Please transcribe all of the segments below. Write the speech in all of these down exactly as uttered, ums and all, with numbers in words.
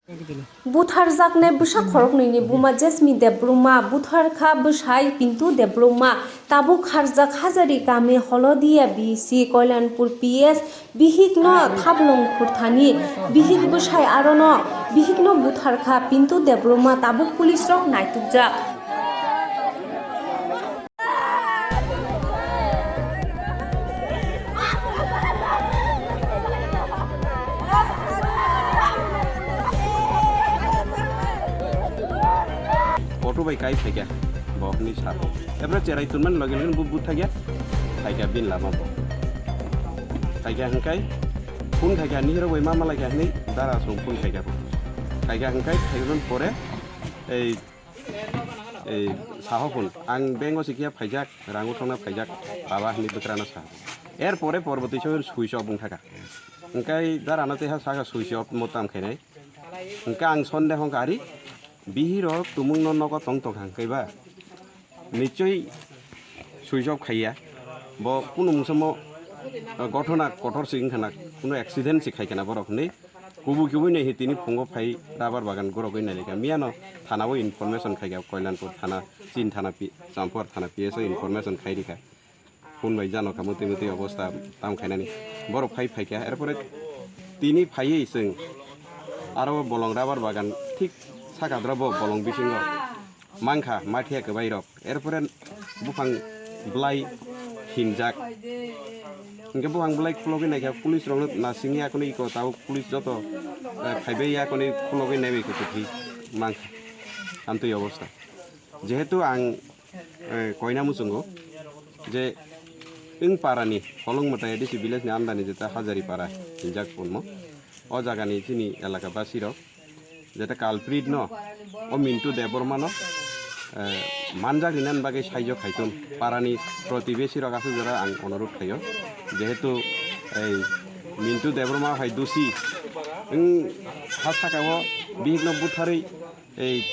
Butharjaknai bwsa khoroknwini buma Jesmi Debbarma, butharkha bwsai Pintu Debbarma, tabuk kharjak Hajari kami Holodia B C Koilanpur P S, bihikno thaplung khurthani, bihik bwsai arono, bihikno butharkha Pintu Debbarma, tabuk police rok naitukjak. Auto bai kai phaikha, bo hwnwi sa. Ebra cherai tunmani loge loge bo buthaikha, phaikha bini lama bo. Phaikha hwnkhai, phone khaikha, nihiro bai ma malaikha hwnwi dara song phone khaikha bo. Khaikha hwnkhai, khaikha pore, ei, ei, saho phone, ang bank o sikya phaijak, rang uthokna phaijak, baba hwnwi bwkrano saho. Er pore porbo twi switch off wngthaka. Hwnkhai dara no tei ha saka switch off mo tam khainai. Hwnkhe ang sonde hwnkha ari, bihiro tumungno nogo tong tongkha hwnkhe ba? Nichoi switch off khaiya. Bo kunu mungsa mo, uh, gothona kotor se wngkha na, kunu accident se khaikha na borok hinwi. Kubui kubui nai hi tini phungo phai rubber bagan gorogwi nailikha. Miyano thana o information khaikha, Koilanpur thana, Chin thana, Pi-, Champur thana P S o information khairikha. Phone bai jano kha mutwi mutwi obosta tam khainani. Borok phai phaikha, erpore tini phaiwi chwng aro bolong rubber bagan thik sakadra bo bolong bisingo mankha mathiya kwbai rok. Erpore buphang bwlai hinjak. Hwnkhe buphang bwlai khulogwi naikha, police rokno nasingya kunu iko tabuk police joto, eh, phaibai ya kunu khulogwi naiwi khe kwthwi mankha. Amtwi obosta. Jehetu ang, eh, koina muchungo je wng parani Holong Mwtai A D C village ni andani jeta Hajari para hinjak punmo. O jagani chini elaka basi rok jeta culprit no, o Mintu Debbarma no, eh, manjak rinani bagwi saijo khaitun parani protibesi rok aswk jora ang onorot khaio. Jehetu ei Mintu Debbarma hai dusi wng ha saka o bihik no butharwi ei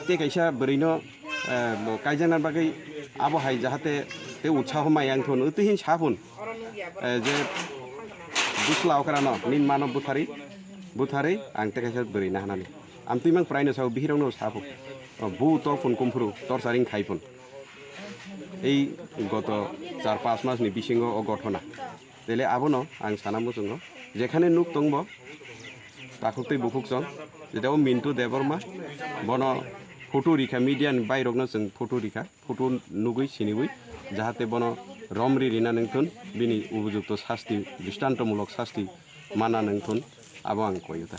tei kaisa bwrwino, eh, bo kaijakna bagwi abo hai jahate tei utsaho mai ang thun, utwi hin sa phun, eh, je bwsla okrano nini mano buthari, buthari ang tei kaisa bwrwi nahanani. Amtwi mang praino sao, bihirokno sa phun, oh, bu tok phun kumphuru torsaring khai phun. Ei goto char panch mas ni bisingo o gothona. Tele abono ang sana muchungo, jekhane nuk tongbo takhuk tei bukhuk chwng, jeta o Mintu Debbarma, bono photo rikha, media ni bairokno chwng photo rikha, photo nugwi siniwi, jahate bono romri rina nangthun, bini upojukto sasti, dristantomulok sasti mana nangthun, abo ang koyota.